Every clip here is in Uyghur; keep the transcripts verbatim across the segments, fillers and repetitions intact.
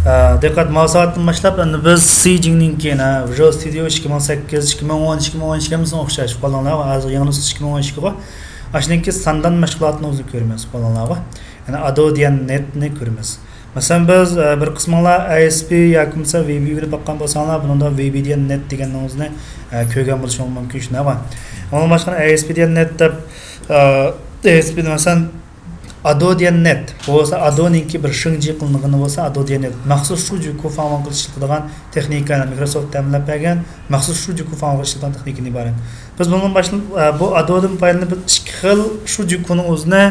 دىققەت، ماۋۇ سائەتتىن باشلاپ ئەمدى بىز سىجىڭنىڭكى، ھە، ۋىژۇئال ستۇدىيو ئىككى مىڭ سەككىز، ئىككى مىڭ ئون، ئىككى مىڭ ئون ئىككى ھەممىسىگە ئوخشاش. قوللاڭلار، ھازىر يېڭى نۇسخىسى ئىككى مىڭ ئون ئىككىغۇ. ئاشۇنىڭكى ساندان مەشغۇلاتىنى ئۆزى كۆرىمىز. قوللاڭلارغا، يەنى ئادو دېگەن نېتنى كۆرىمىز. مەسىلەن، بىز، ئە، بىر قىسمىڭلار ئاي ئېس پى ياكى بولمىسا ۋى بى ئۆگىنىپ باققان بولساڭلار، بۇنىڭدا ۋى بى دېگەن نېت دېگەننىڭ ئۆزىنى، ئە، كۆرگەن بولۇشىڭىز مۇمكىن، شۇنداقمۇ؟ ئۇنىڭدىن باشقا ئاي ئېس پى دېگەن نېت دەپ، ئە، ئاي ئېس پى، مەسىلەن، ئادو دېگەن نېت بولسا، ئادونىڭكى بىر شېڭجى قىلىنغىنى بولسا، ئادو دېگەن نېت مەخسۇس شۇجۈكۇ فاڭۋېن قىلىش ئىشلىتىدىغان تېخنىكا، مىكروسوفت تەمىنلەپ بەرگەن مەخسۇس شۇجۈكۇ فاڭۋېن قىلىش ئىشلىتىدىغان تېخنىكىدىن ئىبارەت. بىز بۇنىڭدىن باشلاپ، ئە، بۇ ئادودىن پايدىلىنىپ، بىز ئىككى خىل شۇجۈكۇنىڭ ئۆزىنى،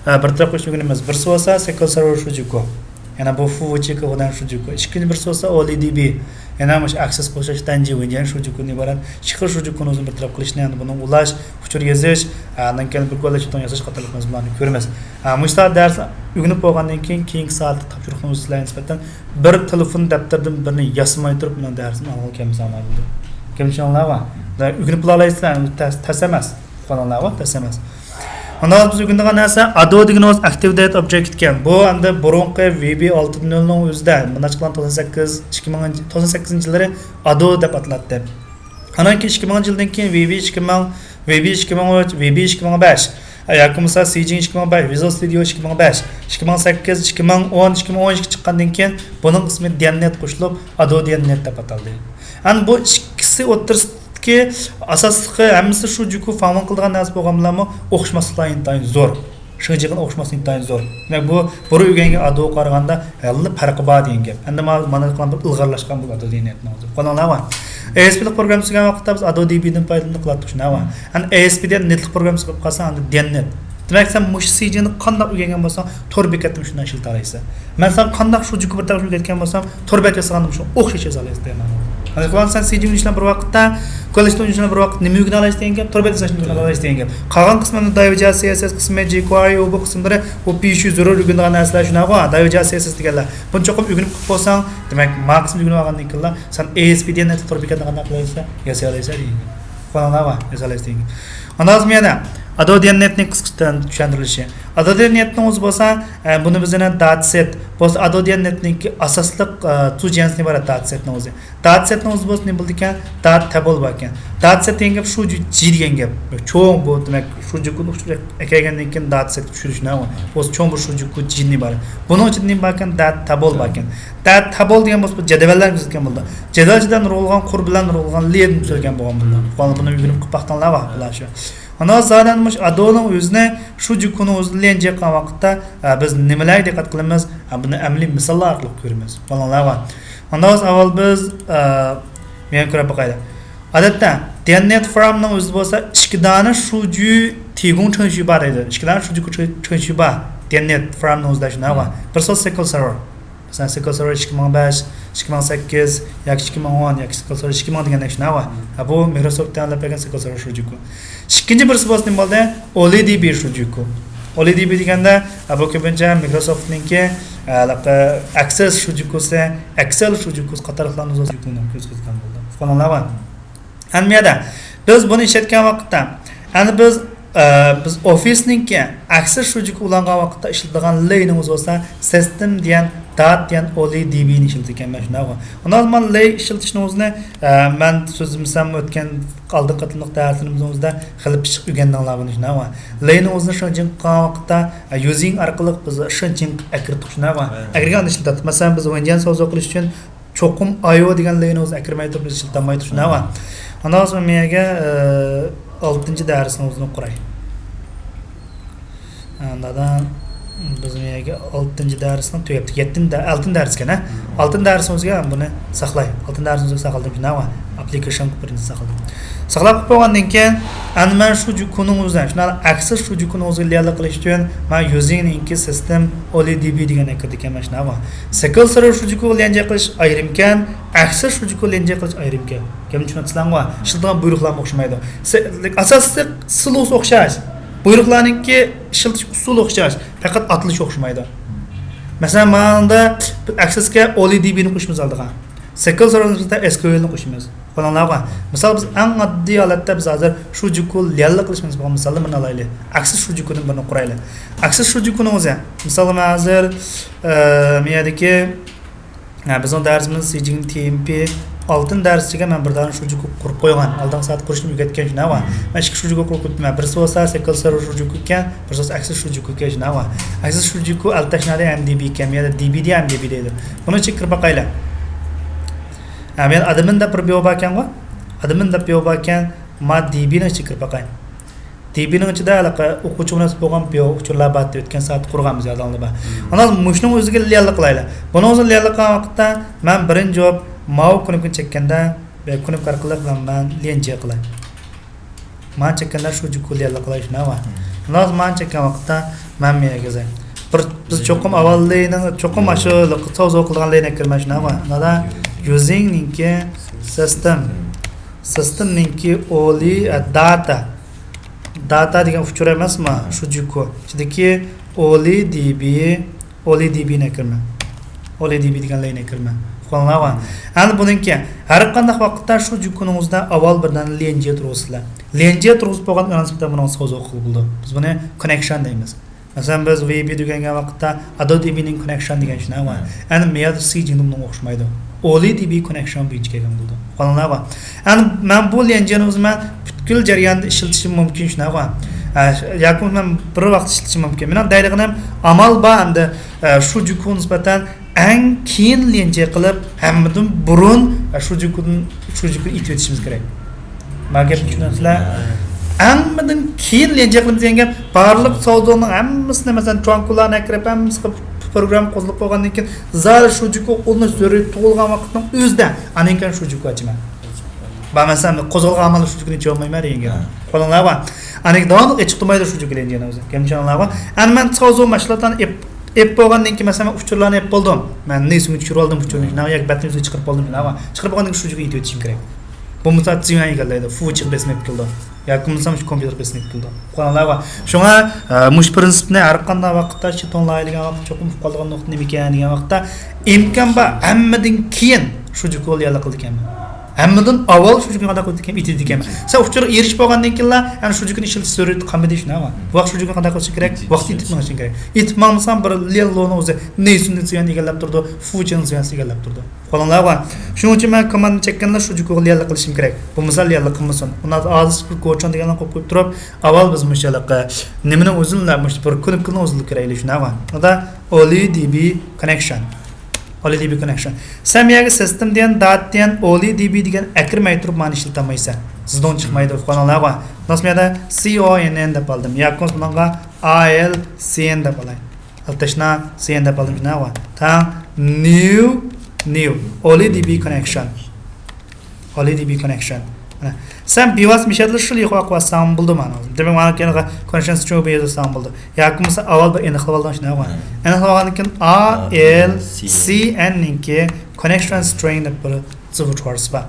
ئە، بىر تەرەپ قىلىشنى ئۆگىنىمىز. بىرسى بولسا سىكىل سېرۋېر شۇجۈكۇ. يەنە بۇ فۇۋۇچى كوگودان شۇجۈكۇ. ئىككىنچى بىرسى بولسا ئولى دى بى. يەنە مۇشۇ ئاكسېس قوشۇش دەنجى ۋېنجيەن شۇجۈكۇدىن ئىبارەت ئىككى خىل شۇجۈكۇنى ئۆزىنى بىر تەرەپ قىلىشنى، يەنى بۇنىڭ ئۇلاش، ئۇچۇر يېزىش، ئاندىن كېيىن بىر كولاژ ياساش قاتارلىق مەزمۇنلارنى كۆرىمىز. ئە، مۇشۇ سائەت دەرس ئۆگىنىپ بولغاندىن كېيىن، كېيىنكى سائەتتە تاپشۇرۇقنى ئۆزى سىلەرگە نىسبەتەن بىر تېلېفون دەپتەردىن بىرنى ياسىماي تۇرۇپ مېنىڭ دەرسىمنى ئاڭلىغىلى كەلمىسەڭلار بولدى. كەلمىشىڭلار بار. ئۆگىنىپ بولالايسىلەر، تەس، تەس ئەمەس. قوللاڭلار بار، تەس ئەمەس. ئاندىن بىز ئۆگىنىدىغان نەرسە ئادو دېگىنىمىز ئاكتىۋ دېيت ئوبجېكت ئىكەن. بۇ ئەمدى بۇرۇنقى ۋى بى ئالتە نۆل نىڭ ئۆزىدە، مۇنداق چىققان توقسان سەككىز، ئىككى مىڭىنچى، توقسان سەككىزىنچى يىللىرى ئادو دەپ ئاتىلاتتى. ئاندىن كېيىن ئىككى مىڭىنچى يىلدىن كېيىن ۋى بى ئىككى مىڭ، ۋى بى ئىككى مىڭ ئۈچ، ۋى بى ئىككى مىڭ بەش، ياكى بولمىسا سىجىڭ ئىككى مىڭ بەش، ۋىژۇئال ستۇدىيو ئىككى مىڭ بەش، ئىككى مىڭ سەككىز، ئىككى مىڭ ئون، ئىككى مىڭ ئون ئىككى چىققاندىن كېيىن بۇنىڭ ئىسمى دىيەن نېت قوشۇلۇپ، ئادو دىيەن نېت دەپ ئاتالدى. ئەمدى بۇ ئىككىسى ئوتتۇرىسىدىكى ئاساسلىقى، ھەممىسى شۇجۈكۇ فاڭۋېن قىلىدىغان نەرسە بولغان بىلەنمۇ ئوخشىماسلىقلار ئىنتايىن زور. شېڭجىغىن ئوخشىماسلىقى ئىنتايىن زور. دېمەك، بۇ بۇرۇن ئۆگەنگەن ئادوغا قارىغاندا ھەللا پەرقى بار دېگەن گەپ. ئەمدى مانا، مانا قىلغان بىر ئىلغارلاشقان بۇ ئادو دىيەن نېتنىڭ ئۆزى. قوللاڭلار بار. ئاي ئېس پى لىق پروگرامما تۈزگەن ۋاقىتتا بىز ئادو دى بىدىن پايدىلىنىپ قىلاتتۇق، شۇنداقمۇ؟ ئەمدى ئاي ئېس پى دىيەن نېتلىق پروگرامما قىلىپ قالساڭ، ئەمدى دىيەن نېت. دېمەك، سەن مۇشۇ سىجىڭنى قانداق ئۆگەنگەن بولساڭ، تور بېكەتتىمۇ شۇنداق ئىشلىتەلەيسەن. مەن ساڭا قانداق شۇجۈكۇ بىر تەرەپ ئۆگەتكەن بولسام، تور بەت ياسىغاندا مۇشۇ ئوخشاش ياسالايسەن دەيمەن. ھازىر قىلغان سەن سىجىڭ ئۈچ بىلەن بىر ۋاقىتتا، كوللېكسىيون ئۈچ بىلەن بىر ۋاقىت نېمە ئۆگىنەلەيسەن دېگەن گەپ، تور بەت ياساشنى ئۆگىنەلەيسەن دېگەن گەپ. قالغان قىسمىنى دايۋجا سى ئېس ئېس قىسمى، جي كيۇ ئاي ئو بۇ قىسىملىرى، ئۇ پىشۇ زۆرۈر ئۆگىنىدىغان نەرسىلەر شۇنداقغۇ، دايۋجا سى ئېس ئېس دېگەنلەر. بۇنى چوقۇم ئۆگىنىپ قىلىپ بولساڭ، دېمەك، ما قىسمىنى ئۆگىنىپ ئالغاندىن كېيىنلا سەن ئاي ئېس پى دىيەن نېتلىق تور بېكەتنى قانداق قىلالايسەن؟ ياسىيالايسەن دېگەن گەپ. قوللاڭلار بار، ياسالايسىز دېگەن گەپ. ئاندىن يەنە ئادو دىيەن نېتنىڭ قىسقىچە چۈشەندۈرۈلۈشى. ئادو دىيەن نېتنىڭ ئۆزى بولسا، ئە، بۇنى بىز يەنە دات سېت. بولسا ئادو دىيەن نېتنىڭكى ئاساسلىق، ئە، تۇ جيەنسىدىن ئىبارەت دات سېتنىڭ ئۆزى. دات سېتنىڭ ئۆزى بولسا نېمە بولىدىكەن؟ دات تەبول بار ئىكەن. دات سېت دېگەن گەپ شۇ جى، جى دېگەن گەپ. چوڭ بۇ، دېمەك، شۇجۈكۇنى ئۇچۇر ئەكەلگەندىن كېيىن دات سېتكە چۈشۈرۈش نەۋۇ. بولسا چوڭ بىر شۇجۈكۇ جىدىن ئىبارەت. بۇنىڭ ئىچىدە نېمە بار ئىكەن؟ دات تەبول بار ئىكەن. دات تەبول دېگەن بولسا بۇ جەدۋەللەرنى كۆرسەتكەن بولىدۇ. جەدۋەل ئىچىدە نۇرغۇنلىغان قۇر بىلەن نۇرغۇنلىغان لېيېرنى تۈزۈلگەن بولغان بۇلار. بۇنى ئۆگىنىپ قىلىپ باقتىڭلار بار، بۇلار شۇ. ئاندىن زادەن مۇشۇ ئادونىڭ ئۆزىنى شۇجۈكۇنىڭ ئۆزىنى ليەنجيې قىلغان ۋاقىتتا، ئە، بىز نېمىلەرگە دىققەت قىلىمىز؟ ئە، بۇنى ئەمەلىي مىساللار ئارقىلىق كۆرىمىز. بالىلار بار. ئاندىن ئاۋۋال بىز، ئە، مېنى كۆرۈپ باقايلى. ئادەتتە، دىيەن نېت فارمنىڭ ئۆزى بولسا ئىككى دانە شۇجۈ تىگۇڭ چېڭشۈ بار دەيدۇ. ئىككى دانە شۇجۈ چېڭشۈ بار. دىيەن نېت فارمنىڭ ئۆزىدە شۇنداق بار. بىرسى سىكىل سېرۋېر. مەسىلەن، سىكىل سېرۋېر ئىككى مىڭ بەش، ئىككى مىڭ سەككىز ياكى ئىككى مىڭ ئون ياكى سىكىل سېرۋېر ئىككى مىڭ دېگەندەك شۇنداق بار. ھە، بۇ مىكروسوفت تەييارلاپ بەرگەن سىكىل سېرۋېر شۇجۈكۇ. ئىككىنچى بىرسى بولسا نېمە بولدى؟ ئولى دى بى شۇجۈكۇ. ئولى دى بى دېگەندە، ئە، بۇ كۆپىنچە مىكروسوفتنىڭكى، ئە، ھېلىقى ئەكسېس شۇجۈكۇسى، ئەكسېل شۇجۈكۇسى قاتارلىقلارنى شۇجۈكۇنى كۆرسەتكەن بولدى. ئۇققانلار بار. ئەمدى بۇ يەردە بىز بۇنى ئىشلەتكەن ۋاقىتتا، ئەمدى بىز، ئە، بىز ئوفىسنىڭكى ئەكسېس شۇجۈكۇ ئۇلانغان ۋاقىتتا ئىشلىتىدىغان لەينىڭ ئۆزى بولسا سىستېم دېگەن دات دېگەن ئولى دى بىنى ئىشلىتىدىكەنمەن، شۇنداقغۇ. ئۇنداق زامان لەي ئىشلىتىشنىڭ ئۆزىنى، ئە، مەن سۆزلىمىسەم ئۆتكەن ئالدىنقى قېتىملىق دەرسلىرىمىزنىڭ ئۆزىدە خېلى پىششىق ئۆگەندىڭلار بۇنى، شۇنداقغۇ. لەينىڭ ئۆزىنى شېڭجىڭ قىلغان ۋاقىتتا، ئە، يۈزىڭ ئارقىلىق بىز شېڭجىڭ ئەكىرتتۇق، شۇنداقغۇ. ھە. ئەكىرگەن ئىشلىتەتتۇق. مەسىلەن، بىز ۋېنجيەن سوزۇ قىلىش ئۈچۈن چوقۇم ئايئو دېگەن لەينىڭ ئۆزىنى ئەكىرمەي تۇرۇپ بىز ئىشلىتەلمەي تۇرۇش، شۇنداقغۇ. ئاندىن سوڭ مېيەگە، ئە، ئالتىنچى دەرسنىڭ ئۆزىنى قۇراي. ئاندىن بىز مېيەگە ئالتىنچى دەرسنىڭ تۈگەپتۇ. يەتتىنچى دە-، ئالتىنچى دەرس ئىكەن، ھە؟ ئالتىنچى دەرسنىڭ ئۆزىگە بۇنى ساقلاي. ئالتىنچى دەرسنىڭ ئۆزىگە ساقلىدىم، شۇنداقغۇ. ئاپپلىكېيشن بىرىنچى ساقلىدىم. ساقلاپ قويۇپ بولغاندىن كېيىن، ئەنە مەن شۇجۈكۇنىڭ ئۆزىدە، شۇنداق ئەكسېس شۇجۈكۇنىڭ ئۆزىگە ليەنلىك قىلىش ئۈچۈن مەن يۈزىڭنىڭكى سىستېم ئولى دى بى دېگەن ئەكىردىكەنمەن، شۇنداقغۇ. سىكىل سېرۋېر شۇجۈكۇغا ليەنجيې قىلىش ئايرىمكەن، ئەكسېس شۇجۈكۇغا ليەنجيې قىلىش ئايرىمكەن. گەپنى چۈشىنىۋاتىسىلەرغۇ؟ ئىشلىتىدىغان بۇيرۇقلارمۇ ئوخشىمايدۇ. سە-، ئاساسلىق سىلوسى ئوخشاش. بۇيرۇقلارنىڭكى ئىشلىتىش ئۇسۇلى ئوخشاش. پەقەت ئاتىلىشى ئوخشىمايدۇ. مەسىلەن، مانا ئەكسېسكە ئولى دى بىنى قوشىمىز ئالدىغا. سىكىل سېرۋېرنىڭ ئىچىدە ئېس كيۇ ئېلنى قوشىمىز. قوللاڭلارغا. مىسال، بىز ئەڭ ئاددىي ھالەتتە بىز ھازىر شۇجۈكۇ ليەنلىك قىلىشىمىز بولغان مىسالنى بىرنى ئالايلى. ئەكسېس شۇجۈكۇدىن بىرنى قۇرايلى. ئەكسېس شۇجۈكۇنىڭ ئۆزى. مىسالغا، مەن ھازىر، ئە، مېيەدىكى ھە، بىزنىڭ دەرسىمىز سىجىڭ تىيىنپى ئالتىنچى دەرسىگە مەن بىر دانە شۇجۈكۇ قۇرۇپ قويغان. ئالدىنقى سائەت قۇرۇشنى ئۆگەتكەن شۇنداقمۇ؟ مەن ئىككى شۇجۈكۇ قۇرۇپ كېتىپتىمەن. بىرسى بولسا سەككىز سېرۋېر شۇجۈكۇ ئىكەن، بىرسى بولسا ئەكسىس شۇجۈكۇ ئىكەن شۇنداقمۇ؟ ئەكسىس شۇجۈكۇ ئەلتەشنادە ئەم دى بى ئىكەن، يا دى بى دە ئەم دى بى دەيدۇ. بۇنىڭ ئىچىگە كىرىپ باقايلى. ھە، مەن ئادمىن دەپ بىر بىيو باركەنغۇ؟ ئادمىن دەپ بىيو باركەن، ما دى بىنىڭ ئىچىگە كىرىپ باقاي. دى بىنىڭ ئىچىدە ھېلىقى ئوقۇغۇچىغا مۇناسىپ بولغان بىيو ئۇچۇرلار بار ئىدى، ئۆتكەن سائەتتە قۇرغان بىز يادىڭلاردا بار. ئاندىن مۇشۇنىڭ ئۆزىگە ليەنلىك قىلايلى. بۇنىڭ ئۆزىنى ليەنلىك قىلغان ۋاقىتتا مەن بىرىنچى بولۇپ ماۋۇ كۇنۇپكىنى چەككەندە، بۇ كۇنۇپكا ئارقىلىق مەن ليەنجيې قىلاي. مانا چەككەندە شۇجۈكۇ ليەنلىك قىلاي شۇنداقمۇ؟ ئاندىن مانا چەككەن ۋاقىتتا مەن مەيەگە يازاي. بىر، بىز چوقۇم ئاۋۋال لىنىڭ، چوقۇم مانا شۇ ساۋزو قىلىدىغان لىنى كىرمەي شۇنداقمۇ؟ مانا يۈزىڭنىڭكى سىستېم. سىستېمنىڭكى ئولى، ئە، داتا. داتا دېگەن ئۇچۇر ئەمەسمۇ؟ شۇجۈكۇ. ئىچىدىكى ئولى دى بى، ئولى دى بىنى كىرمە. ئولى دى بى دېگەن لىنى كىرمە. ئۇققانلارغۇ؟ ئەمدى بۇنىڭكى ھەر قانداق ۋاقىتتا شۇجۈكۇنىڭىزدا ئاۋۋال بىر دانە ليەنجيې تۇرغۇزىسىلەر. ليەنجيې تۇرغۇزۇپ بولغاندىن كېيىن بۇنىڭغا ساۋزو قىلغىلى بولىدۇ. بىز بۇنى كوننېكشن دەيمىز. مەسىلەن، بىز ۋى بى دېگەن ۋاقىتتا ئادو دى بىنىڭ كوننېكشن دېگەن شۇنداقمۇ؟ ئەمدى مەيەدە سىجىڭ بۇنىڭغا ئوخشىمايدۇ. ئولى دى بى كوننېكشن بويىچە كەلگەن بولىدۇ. ئۇققانلارغۇ؟ ئەمدى مەن بۇ ليەنجيېنى ئۆزۈم مەن پۈتكۈل جەرياندا ئىشلىتىشىم مۇمكىن شۇنداقمۇ؟ ئە، ياكى بولمىسا مەن بىر ۋاقىت ئىشلىتىشىم مۇمكىن. مېنىڭ دەيدىغىنىم ئامال بار ئەمدى، ئە، شۇجۈكۇغا نىسبەتەن ئەڭ كېيىن ليەنجيې قىلىپ، ھەممىدىن بۇرۇن، ئە، شۇجۈكۇدىن، شۇجۈكۇنى ئېتىۋېتىشىمىز كېرەك. مانا گەپنى چۈشىنەسىلەر؟ ھەممىدىن كېيىن ليەنجيې قىلىمىز دېگەن گەپ، بارلىق ساۋزونىڭ ھەممىسىنى، مەسىلەن، چوڭ كۇلارنى ئەكىرىپ، ھەممىسىگە پروگرامما قوزغىلىپ بولغاندىن كېيىن، زادى شۇجۈكۇ ئۇلىنىش زۆرۈرىيىتى تۇغۇلغان ۋاقىتنىڭ ئۆزىدە، ئاندىن كېيىن شۇجۈكۇ ئاچىمەن. بار مەسىلەن، قوزغالغان ئامالدا شۇجۈكۇنى ئېچىۋالمايمەن دېگەن گەپ. ھە. ئۇققانلارغۇ؟ ئاندىن كېيىن داۋاملىق ئېچىق تۇرمايدۇ شۇجۈكۇ ليەنجيېنىڭ ئۆزى. گەپنى چۈشەندىڭلارغۇ؟ ئەمدى مەن ساۋزو مەشغۇلاتلارنى ئېپ، ئېپ بولغاندىن كېيىن، مەسىلەن، مەن ئۇچۇرلارنى ئېپ بولدۇم. مەن نېيسۇنى چۈشۈرۈپ ئالدىم، ئۇچۇرنى شۇنداقمۇ؟ ياكى بەتنى ئۆزى چىقىرىپ بولدۇم شۇنداقمۇ؟ چىقىرىپ بولغاندىن كېيىن شۇجۈكۇنى ئېتىۋېتىشىم كېرەك. بولمىسا، تسىيۈەن ئىگىلەيدۇ، فۇچىغا بېسىم ئېلىپ كېلىدۇ. ياكى بولمىسا، مۇشۇ كومپيۇتېرغا بېسىم ئېلىپ كېلىدۇ. ئۇققانلارغۇ؟ شۇڭا، ئە، مۇشۇ پىرىنسىپنى ھەر قانداق ۋاقىتتا شىتوڭ لايىھەلىگەن ۋاقىتتا چوقۇم ئۇقۇپ قالىدىغان نۇقتا نېمىكەن دېگەن ۋاقىتتا، ئىمكان بار ھەممىدىن كېيىن شۇجۈكۇ ليەنلىك قىلىدىكەنمەن. ھەممىدىن ئاۋۋال شۇجۈكۇنى قانداق قىلىدىكەن؟ ئېتىدىكەنمەن. سەن ئۇچۇرغا ئېرىشىپ بولغاندىن كېيىنلا، ئەنە شۇجۈكۇنى ئىشلىتىش زۆرۈرىيىتى قالمىدى شۇنداقمۇ؟ بۇ ۋاقىت شۇجۈكۇنى قانداق قىلىشىڭ كېرەك؟ ۋاقىت ئېتىپ مېڭىشىڭ كېرەك. ئېتىپ ماڭمىساڭ، بىر ليەنلونىڭ ئۆزى نېيسۇنى تسىيۈەن ئىگىلەپ تۇرىدۇ، فۇچىنىڭ تسىيۈەنى ئىگىلەپ تۇرىدۇ. ئۇققانلارغۇ؟ شۇنىڭ ئۈچۈن مەن كوماندا چەككەندە شۇجۈكۇغا ليەنلىك قىلىشىم كېرەك. بولمىسا ليەنلىك قىلمىسۇن. ئۇنداق ھازىر بىر گوچۇڭ دېگەننى قويۇپ، قويۇپ تۇرۇپ، ئاۋۋال بىز مۇشۇ ھېلىقى نېمىنىڭ ئۆزىنىلا، مۇشۇ بىر كۇنۇپكىنىڭ ئۆزىلا كىرەيلى شۇنداقمۇ؟ ئۇندا ئولى دى بى كوننېكشن. ئولى دى بى كوننېكشن. سەن بۇ يەرگە سىستېم دېگەن، دات دېگەن، ئولى دى بى دېگەن ئەكىرمەي تۇرۇپ مانا ئىشلىتەلمەيسەن. زىدوڭ چىقمايدۇ، ئۇققانلارغۇ؟ مانا بۇ يەردە سى ئو ئېن ئېن دەپ ئالدىم. ياكى بولمىسا بۇنىڭغا ئاي ئېل سى ئېن دەپ ئالاي. ئەلتەشنا سى ئېن دەپ ئالدىم شۇنداقمۇ؟ تەڭ نيۇ، نيۇ. ئولى دى بى كوننېكشن. ئولى دى بى كوننېكشن. مانا. سەن بىۋاسىتە مۇشۇ يەردىلا شۇ لىخۇا قىلىۋاتساڭ بولىدۇ مانا. دېمەك، مانا كېيىن كوننېكشن سترىڭ بىر يازساڭ بولىدۇ. ياكى بولمىسا ئاۋۋال بىر ئېنىقلاپ ئالدىڭ شۇنداقمۇ؟ ھە. ئېنىقلاپ ئالغاندىن كېيىن ئا ئېل سى ئېن نىڭكى كوننېكشن سترىڭ دەپ بىر زىفۇ چىقىرىسىز بار.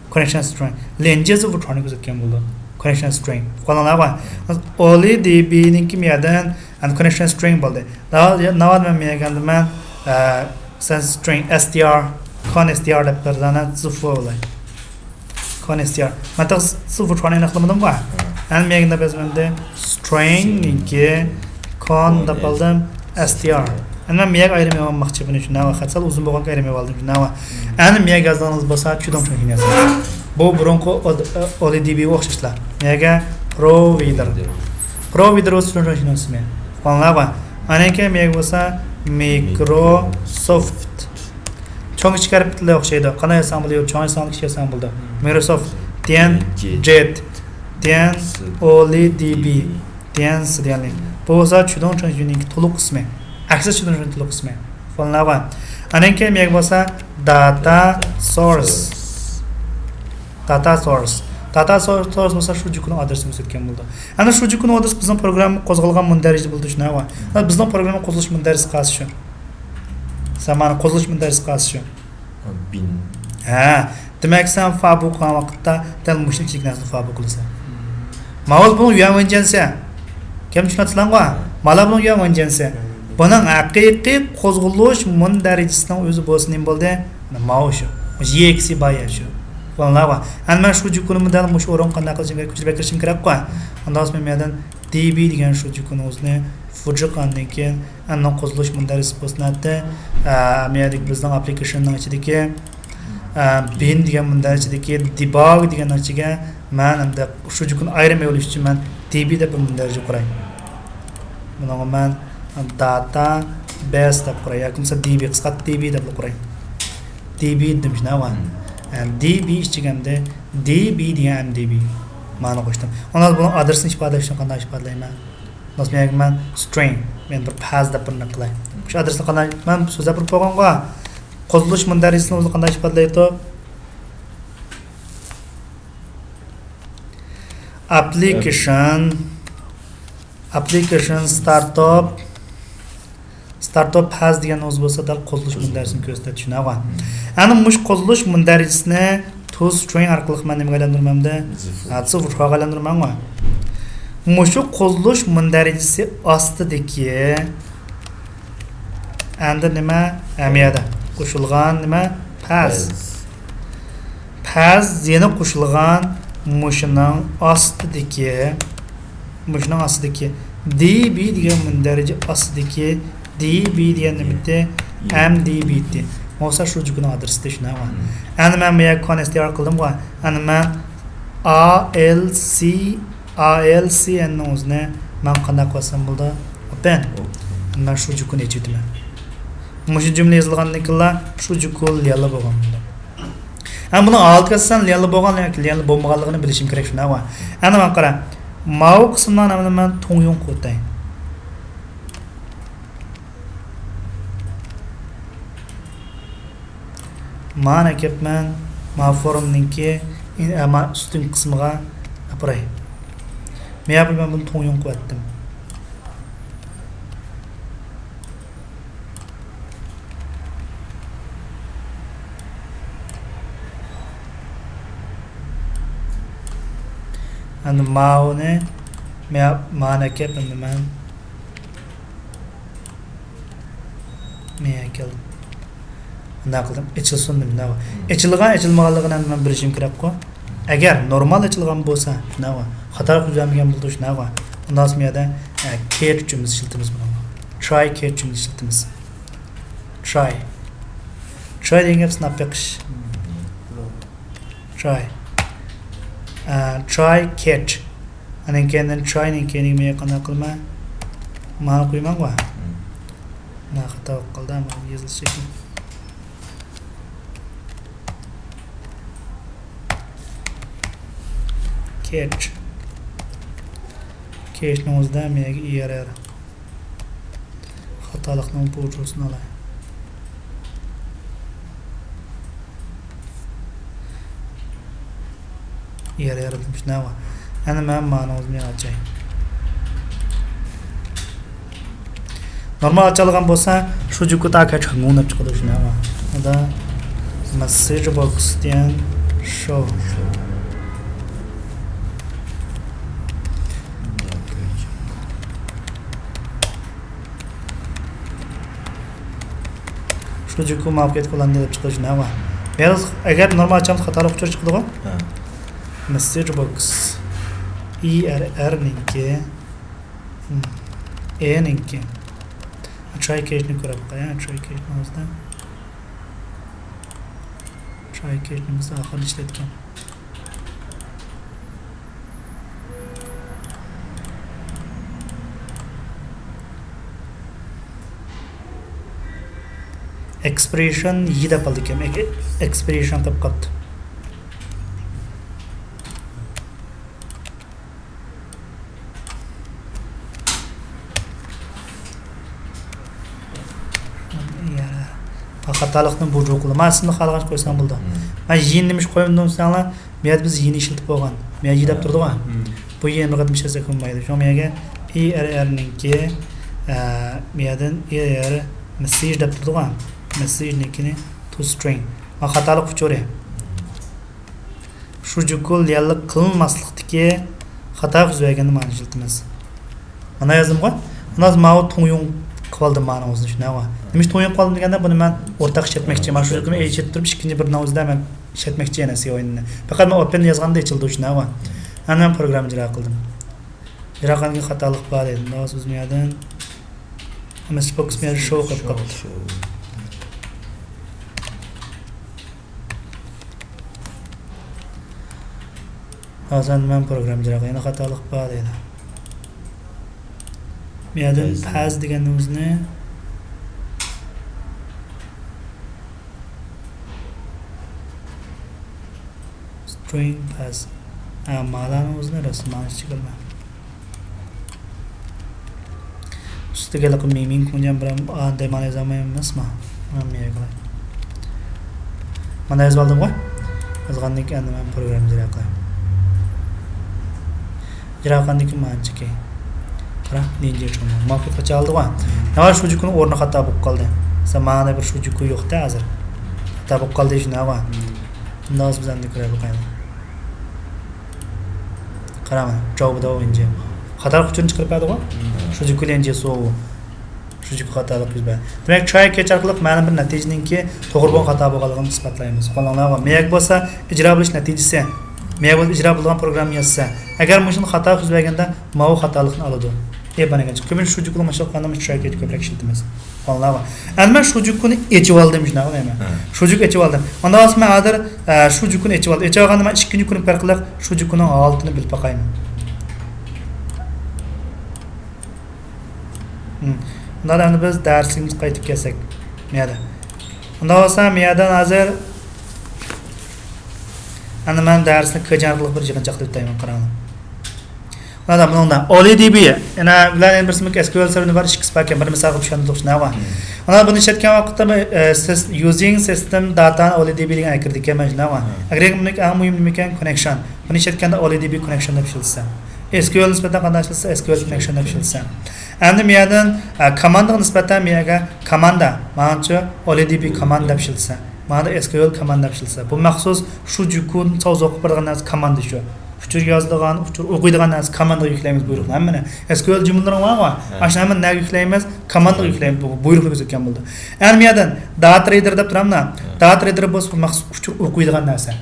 كوننېكشن سترىڭ. ليەنجيې زىفۇ چىقىرىشنى كۆرسەتكەن بولىدۇ. كوننېكشن سترىڭ. ئۇققانلارغۇ؟ ئولى دى بى نىڭكى مۇ يەردىن ئەنە كوننېكشن سترىڭ بولدى. ناۋادا، ناۋادا مەن مۇ يەرگە كەلدىم مەن، ئە، سەن سترىڭ، ئېس تى ئار، كون ئېس تى ئار دەپ بىر دانە زىفۇ بولاي. كون ئېس تى ئار. مەن تېخى زىفۇ چىقىرىشنى ئېنىقلىمىدىمغۇ؟ ھە. ئەنە مۇ يەرگە دەپ يازىمەن ئەمدى. سترىڭنىڭكى كون دەپ ئالدىم، ئېس تى ئار. ئەنە مەن مۇ يەرگە ئايرىم يازماقچى بۇنى شۇنداقمۇ؟ خەت سەل ئۇزۇن بولغانلىققا ئايرىم يازىۋالدىم شۇنداقمۇ؟ ئەنە مۇ يەرگە يازغىنىڭىز بولسا چۈدوڭ چۈەنشۈن يازىڭىز. بۇ بۇرۇنقى ئو-، ئولى دى بىغا ئوخشاشلا. مۇ يەرگە پروۋايدېر. پروۋايدېر بولسا چۈدوڭ چۈەنشۈننىڭ ئىسمى. ئۇققانلارغۇ؟ ئاندىن كېيىن مۇ يەرگە بولسا مىكروسوفت. چوڭ كىچىك ھەرپلەر ئوخشايدۇ. قانداق يازساڭ بولىدۇ، چوڭ يازساڭ، كىچىك يازساڭ بولىدۇ. مىكروسوفت، دېيەن جېت، دېيەن ئولى دى بى، دېيەن سى دېيەنلىك. بۇ بولسا چۈدوڭ چۈەنشۈننىڭكى تولۇق ئىسمى. ئەكسىس چۈدوڭ چۈەنشۈننىڭ تولۇق ئىسمى. ئۇققانلارغۇ؟ ئاندىن كېيىن مۇ يەرگە بولسا داتا سورس. داتا سورس. داتا سورس، سورس بولسا شۇجۈكۇنىڭ ئادرېسىنى كۆرسەتكەن بولىدۇ. ئەنە شۇجۈكۇنىڭ ئادرېسى بىزنىڭ پروگرامما قوزغالغان مۇندەرىجىدە بولىدۇ شۇنداقمۇ؟ بىزنىڭ پروگرامما قوزغىلىش مۇندەرىجىسى قايسى شۇ؟ سەن مانا قوزغىلىش مۇندەرىجىسى قايسى شۇ؟ بىن. ھە، دېمەك، سەن فابۇ قىلغان ۋاقىتتا دەل مۇشۇنچىلىك نەرسىنى فابۇ قىلىسەن. ماۋۇ بۇنىڭ يۈەنۋېنجيەنسى. گەپنى چۈشىنىۋاتىسىلەرغۇ؟ مانا بۇنىڭ يۈەنۋېنجيەنسى. بۇنىڭ ھەقىقىي قوزغىلىش مۇندەرىجىسىنىڭ ئۆزى بولسا نېمە بولدى؟ ماۋۇ شۇ. مۇشۇ يېكىسى بار يەر شۇ. ئۇققانلارغۇ؟ ئەنە مەن شۇجۈكۇنىمۇ دەل مۇشۇ ئورۇنغا قانداق قىلىشىم كېرەك؟ كۆچۈرۈپ ئەكىرىشىم كېرەكقۇ؟ ئاندىن سوڭ مەن مۇ يەردىن دى بى دېگەن شۇجۈكۇنىڭ ئۆزىنى فۇجىق، ئاندىن كېيىن ئەننىڭ قوزغىلىش مۇندەرىجىسى بولسۇن ئەتتى. ئە، مەيەردىكى بىزنىڭ ئاپپلىكېيشننىڭ ئىچىدىكى، ئە، بىن دېگەن مۇندەرىجىدىكى دېباگ دېگەننىڭ ئىچىگە مەن ئەمدى شۇجۈكۇنى ئايرىم ئېلىش ئۈچۈن مەن دىبى دەپ بىر مۇندەرىجە قۇراي. بۇنىڭغا مەن داتا بەس دەپ قۇراي ياكى بولمىسا دىبى، قىسقارتىپ دىبى دەپلا قۇراي. دىبى دېدىم شۇنداقمۇ؟ ئە، دىبى ئىچىگە ئەمدى دىبى دېگەن ئەم دىبى مانا قوشتۇم. ئۇنىڭ بۇنىڭ ئادرېسىنى ئىپادىلەش ئۈچۈن قانداق ئىپادىلەيمەن؟ مەسىلەن، مەن سترىڭ، مەن بىر پەز دەپ بىر نەق قىلاي. شۇ ئادرېسنى قانداق، مەن سۆزلەپ بېرىپ بولغانغا، قوزغىلىش مۇندەرىجىسىنى ئۆزى قانداق ئىپادىلەيدۇ؟ ئاپپلىكېيشن، ئاپپلىكېيشن ستارتاپ، ستارتاپ پەز دېگەن ئۆزى بولسا دەل قوزغىلىش مۇندەرىجىسىنى كۆرسىتىدۇ، شۇنداقمۇ؟ ئەنە مۇشۇ قوزغىلىش مۇندەرىجىسىنى تو سترىڭ ئارقىلىق مەن نېمىگە ئايلاندۇرىمەن ئەمدى؟ ھە، سىفىرغا ئايلاندۇرىمەنغۇ. مۇشۇ قوزغىلىش مۇندەرىجىسى ئاستىدىكى، ئەمدى نېمە؟ ھەم يەردە قوشۇلغان نېمە؟ پەز. پەز. پەز يەنە قوشۇلغان مۇشۇنىڭ ئاستىدىكى، مۇشۇنىڭ ئاستىدىكى دىبى دېگەن مۇندەرىجە ئاستىدىكى دىبى دېگەن نېمىتى؟ ئەم دىبى تى. بولسا شۇجۈكۇنىڭ ئادرېسى شۇنداقمۇ؟ ئەنە مەن بۇ يەرگە كونېكت ئارقىلىدىمغۇ. ئەنە مەن ئا ئېل سى، ئا ئېل سى ئەننىڭ ئۆزىنى مەن قانداق قىلسام بولىدۇ؟ ئوپېن. مەن شۇجۈكۇنى ئېچىۋېتىمەن. مۇشۇ جۈملە يېزىلغاندىن كېيىنلا شۇجۈكۇ ليەنلا بولغان بولىدۇ. ھەم بۇنىڭ ھالىتى ئەساسەن ليەنلا بولغان ياكى ليەنلا بولمىغانلىقىنى بىلىشىم كېرەك شۇنداقمۇ؟ ئەنە ماڭا قارا. ماۋۇ قىسىملارنى ئەمدى مەن توڭيۇڭ قىلىۋېتەي. مانا ئەكەپمەن، ما فورمنىڭكى ئىن-، ئە، ما ئۈستۈنكى قىسمىغا ئاپىراي. مەيەردە مەن بۇنى توڭيۇڭ قىلىۋەتتىم. ئەمدى ماۋۇنى مەيە-، مانا ئەكەپ، ئەمدى مەن مەيەگە كەلدىم. مۇنداق قىلدىم، ئېچىلسۇن دېدىم، شۇنداقمۇ؟ ئېچىلغان، ئېچىلمىغانلىقىنى ئەمدى مەن بىلىشىم كېرەكقۇ. ئەگەر نورمال ئېچىلغان بولسا، شۇنداقمۇ؟ خاتا يۈز بەرمىگەن بولىدۇ، شۇنداقمۇ؟ ئۇنداق بولسا مەيەردە، ئە، كېچ جۈملىسى ئىشلىتىمىز بۇنىڭغا. تراي كېچ جۈملىسى ئىشلىتىمىز. تراي. تراي دېگەن گەپ سىناپ بېقىش. تراي. ئە، تراي كېچ. ئاندىن كېيىن تراينىڭ كېيىنىگە مەن قانداق قىلىمەن؟ مانا قويماڭغۇ. مانا خاتا بولۇپ قالدى، مانا يېزىلىشى. كېچ. كېچنىڭ ئۆزىدە مەيەگە ئېرر. خاتالىقنىڭ بۇرجۇسىنى ئالاي. ئېرر يارىتىلمىش نەۋا. ئەنە مەن مانىڭىزنى ئاچاي. نورمال ئاچالىغان بولسا، شۇجۈكۇ تاكا چاڭگۇڭ دەپ چىقىدۇ، شۇنداقمۇ؟ ئۇدا مېسسېج بوكس دېگەن شو. شۇجۈكۇ مۇۋەپپەقىيەت قوللاندى دەپ چىقىدۇ، شۇنداقمۇ؟ بىراز ئەگەر نورمال ئاچامسا خاتالىق ئۇچۇر چىقىدىغۇ؟ ھە. مېسسېج بوكس. ئېررنىڭكى. ئېنىڭكى. تراي كېچنى كۆرۈپ باقاي، تراي كېچنىڭ ئۆزىدە. تراي كېچنى بىز ئاخىرىدا ئىشلەتكەن. ئېكسپرېشن يى دەپ قالدى ئىكەن. ئېك-، ئېكسپرېشن قىلىپ قاپتۇ. خاتالىقنى بۇرجۇ قىلدى. مانا سىزنىڭ خالىغانچە قويساڭ بولىدۇ. مەن يىنى نېمىش قويمىدىم دېسەڭلار، بۇ يەردە بىز يىنى ئىشلىتىپ بولغان. بۇ يەردە يى دەپ تۇرىدىغۇ. بۇ يەنە بىر قېتىم ئىشلەتسەك بولمايدۇ. شۇڭا مەن يەرگە ئېررنىڭكى، ئە، بۇ يەردىن ئېرر مېسسېج دەپ تۇرىدىغۇ. مېسسېجنىڭكىنى تو سترىڭ. مانا خاتالىق ئۇچۇرى. شۇجۈكۇ ليەنلا قىلىنماسلىقتىكى خاتا يۈز بەرگەندە مانا ئىشلىتىمىز. مانا يازدىمغۇ؟ مانا ماۋۇ توڭيۇڭ قىلىۋالدىم مانىڭىزنى، شۇنداقمۇ؟ نېمىش توڭيۇڭ قىلىۋالدىم دېگەندە، بۇنى مەن ئورتاق ئىشلەتمەكچى. مانا شۇ يەرگە ئېچىپ تۇرۇپ، ئىككىنچى بىر ناۋ ئىزدەپ مەن ئىشلەتمەكچى يەنە سىيويننى. پەقەت مەن ئوپېن يازغاندا ئېچىلدى، شۇنداقمۇ؟ ئەنە مەن پروگرامما ئىجرا قىلدىم. ئىجرا قىلغاندىن كېيىن خاتالىق بار دېدىم. بىز بۇ يەردىن مىستېر فوكس مېنى شو قىلىپ قاپتۇ. ھازىر مەن پروگراممىچىراق يەنە خاتالىق بار دەيدۇ. بۇ يەردىن پەز دېگەننىڭ ئۆزىنى سترىڭ پەز. ھە، مالانىڭ ئۆزىنى رەسىم مانا ئىچىگە ئالىمەن. ئۈستىگە ھېلىقى مىمىڭ كۇڭجيەن بىر ئادەم يازالمايمەن ئەمەسمۇ؟ مانا بۇ يەرگە قاراڭ. مانا يېزىۋالدىمغۇ؟ يازغاندىن كېيىن ئەمدى مەن پروگراممىنى ئىجرا قىلاي. ئىجرا قىلغاندىن كېيىن مانچىكى. قارا، نىنجا چوڭ. ماۋۇ قاچا ئالدىغۇ؟ ناۋا شۇجۇكۇنىڭ ئورنى خاتا بولۇپ قالدى. مىسال، مانا بىر شۇجۇكۇ يوق-تە ھازىر. خاتا بولۇپ قالدى شۇنداقغۇ؟ ئۇنداق بولسا بىز ئەمدى كۆرەي باقايلى. قاراڭ، جاۋابىدا ئويۇنچى. خاتا ئۇچۇرنى چىقىرىپ بەردىغۇ؟ شۇجۇكۇ ليەنجيې سوۋۇ. شۇجۇكۇ خاتالىق يۈز بەردى. دېمەك، تراي كەچ ئارقىلىق مەلۇم بىر نەتىجىنىڭكى توغرا بولغان خاتا بولغانلىقىنى ئىسپاتلايمىز. قوللاڭلارغا مەيەك بولسا ئىجرا بولۇش نەتىجىسى، مەيەك بولسا ئىجرا بولىدىغان پروگرامما يازسا، ئەگەر مۇشۇنى خاتا يۈز بەرگەندە، ماۋۇ خاتالىقنى ئالىدۇ. ئېپ بەرگەنچە. كۆپىنچە شۇجۇكۇنى ماشىنا قىلغاندا مۇشۇ تراي كەچ كۆپرەك ئىشلىتىمىز. قوللاڭلارغا. ئەمدى مەن شۇجۇكۇنى ئېچىۋالدىم، شۇنداقمۇ دەيمەن؟ شۇجۇكۇ ئېچىۋالدىم. ئۇنداق بولسا مەن ھازىر، ئە، شۇجۇكۇنى ئېچىۋالدىم. ئېچىۋالغاندا مەن ئىككىنچى كۇنۇپكا ئارقىلىق شۇجۇكۇنىڭ ھالىتىنى بىلىپ باقايمەن. ئۇنداق ئەمدى بىز دەرسىمىزگە قايتىپ كەلسەك، مۇيەردە. ئۇنداق بولسا، مۇيەردىن ھازىر ئەمدى مەن دەرسنى كېجەنلىق بىر يىغىنچاقلاپ ئۆتەيمەن، قاراڭلار. مانا بۇنىڭدا ئولى دى بى، يەنە بىلەن يەنە بىرسى ئېس كيۇ ئېل سېرۋېرى بار، ئىككىسى باركەن، بىر مىسالغا چۈشەندۇق، شۇنداقمۇ؟ مانا بۇنى ئىشلەتكەن ۋاقىتتا، ئە، سىز يۇزىڭ سىستېم داتانى ئولى دى بى دېگەن ئەكىردىكەن، شۇنداقمۇ؟ ئەكىرگەن بۇنىڭ ئەڭ مۇھىم نېمە ئىكەن؟ كوننېكشن. بۇنى ئىشلەتكەندە ئولى دى بى كوننېكشن دەپ ئىشلىتىسەن. ئېس كيۇ ئېل نىسبەتەن قانداق ئىشلىتىسەن؟ ئېس كيۇ ئېل كوننېكشن دەپ ئىشلىتىسەن. ئەمدى مۇيەردىن، ئە، كاماندىغا نىسبەتەن مۇيەرگە كاماندا، مانچە ئولى دى بى كاماندا دەپ ئىشلىتىسەن. ماندا ئېس كيۇ ئېل كاماندا دەپ ئىشلىتىسەن. بۇ مەخسۇس شۇجۇكۇنى ساۋزا قىلىپ بېرىدىغان نەرسە كاماندا شۇ. ئۇچۇر يازىدىغان، ئۇچۇر ئوقۇيدىغان نەرسە كاماندىغا يۈكلەيمىز بۇيرۇقنى ھەممىنى. ئېس كيۇ ئېل جۈملىلىرىڭ بارغۇ؟ ھە. ئاشۇ ھەممىنى نەگە يۈكلەيمىز؟ كاماندىغا يۈكلەيمىز. بۇ بۇيرۇقنى كۆرسەتكەن بولىدۇ. ئەمدى مۇيەردىن داتا رىدېر دەپ تۇرامنا؟ ھە. داتا رىدېر بولسا بۇ مەخسۇس ئۇچۇر ئوقۇيدىغان نەرسە.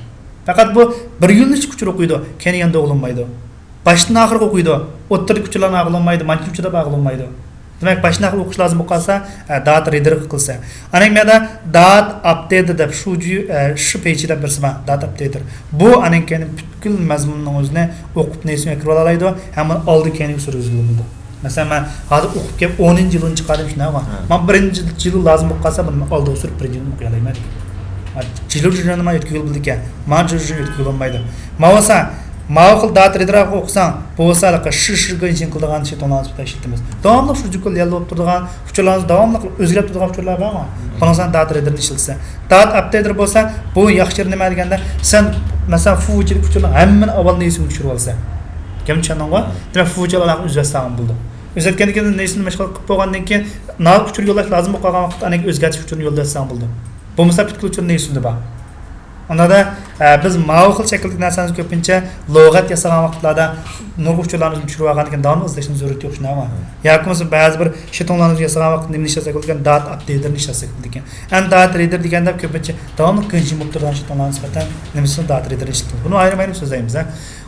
پەقەت بۇ بىر يۆنىلىشلىك ئۇچۇر ئوقۇيدۇ، كەينى ياندا ئوغلانمايدۇ. باشتىن ئاخىرغا ئوقۇيدۇ. ئوتتۇرىدىكى ئۇچۇرلارنى ئاغلىمايدۇ، مانچە ئۇچۇردا ئاغلىمايدۇ. دېمەك، باشتىن ئاخىر ئوقۇش لازىم بولۇپ قالسا، ئە، دات رىدېرغا قىلسا. ئاندىن كېيىن دات ئاپدېيتېر دەپ شۇ جۈ-، ئە، شۇ پېيجى دەپ بىرسى بار، دات ئاپدېيتېر. بۇ ئاندىن كېيىن پۈتكۈل مەزمۇننىڭ ئۆزىنى ئوقۇپ نېسىنى كۆرۈۋالالايدۇ، ھەم ئۇنى ئالدى كەينىگە سۈرگۈزگىلى بولىدۇ. مەسىلەن، مەن ھازىر ئوقۇپ كېلىپ ئونىنچى يىلىنى چىقاردىم، شۇنداقمۇ؟ ھە. مانا بىرىنچى يىلى لازىم بولۇپ قالسا، بۇنى ئالدىغا سۈرۈپ بىرىنچى يىلنى ئوقۇيالايمەن. جىلۇ جىلۇنى مانا يۆتكىگىلى بولىدىكەن. مانا جىلۇ جىلۇنى يۆتكىگىلى بولمايدۇ. ماۋۇسا، ماۋۇ خىل داتا رىدېرغا ئوقۇساڭ، بۇ بولسا ھېلىقى شىر شىر گېنشىن قىلىدىغان شىتوڭلارنى سۈپەتتە ئىشلىتىمىز. داۋاملىق شۇجۇكۇ ليەنلى بولۇپ تۇرىدىغان، ئۇچۇرلارنى داۋاملىق ئۆزگىرىپ تۇرىدىغان ئۇچۇرلار بارغۇ؟ بۇنىڭ سەن داتا رىدېرنى ئىشلىتىسەن. داتا ئاپدېيتېر بولسا، بۇ ياخشى يېرى نېمە دېگەندە، سەن، مەسىلەن، فۇ ئىچىدىكى ئۇچۇرنىڭ ھەممىنى ئاۋۋال نېسىڭگە چۈشۈرۈپ ئالىسەن. گەپنى چۈشەندىڭغۇ؟ دېمەك، فۇ ئىچى ئالاقە ئۈزۈۋەتسەڭ بولىدۇ. ئۆزگەرتكەندىن كېيىن نېسىنى مەشغۇل قىلىپ بولغاندىن كېيىن، ناۋا ئۇچۇر يوللاش لازىم بولۇپ قالغان ۋاقىتتا ئاندىن كېيىن ئۆزگەرتىش ئۇچۇرىنى يوللىۋەتسەڭ بولىدۇ. بولمىسا پۈتكۈل ئۇچۇر نېسىندە بار. ئۇنداقتا، ئە، بىز ماۋۇ خىل شەكىلدىكى نەرسىلەرنى كۆپىنچە لۇغەت ياسىغان ۋاقىتلاردا نۇرغۇن ئۇچۇرلارنى ئۆزىمىز چۈشۈرۈۋالغاندىن كېيىن داۋاملىق ئىزدەشنىڭ زۆرۈرىيىتى يوق، شۇنداقمۇ؟ ياكى بولمىسا بەزى بىر شىتوڭلارنى ياسىغان ۋاقىتتا نېمىنى ئىشلەتسەك بولىدىكەن؟ داتا ئاپدېيتېرنى ئىشلەتسەك بولىدىكەن. ئەمدى داتا رىدېر دېگەندە كۆپىنچە داۋاملىق گېنشىن بولۇپ تۇرىدىغان شىتوڭلارغا نىسبەتەن نېمىسىنى داتا رىدېرنى ئىشلىتىمىز. بۇنى ئايرىم-ئايرىم سۆزلەيمىز، ھە.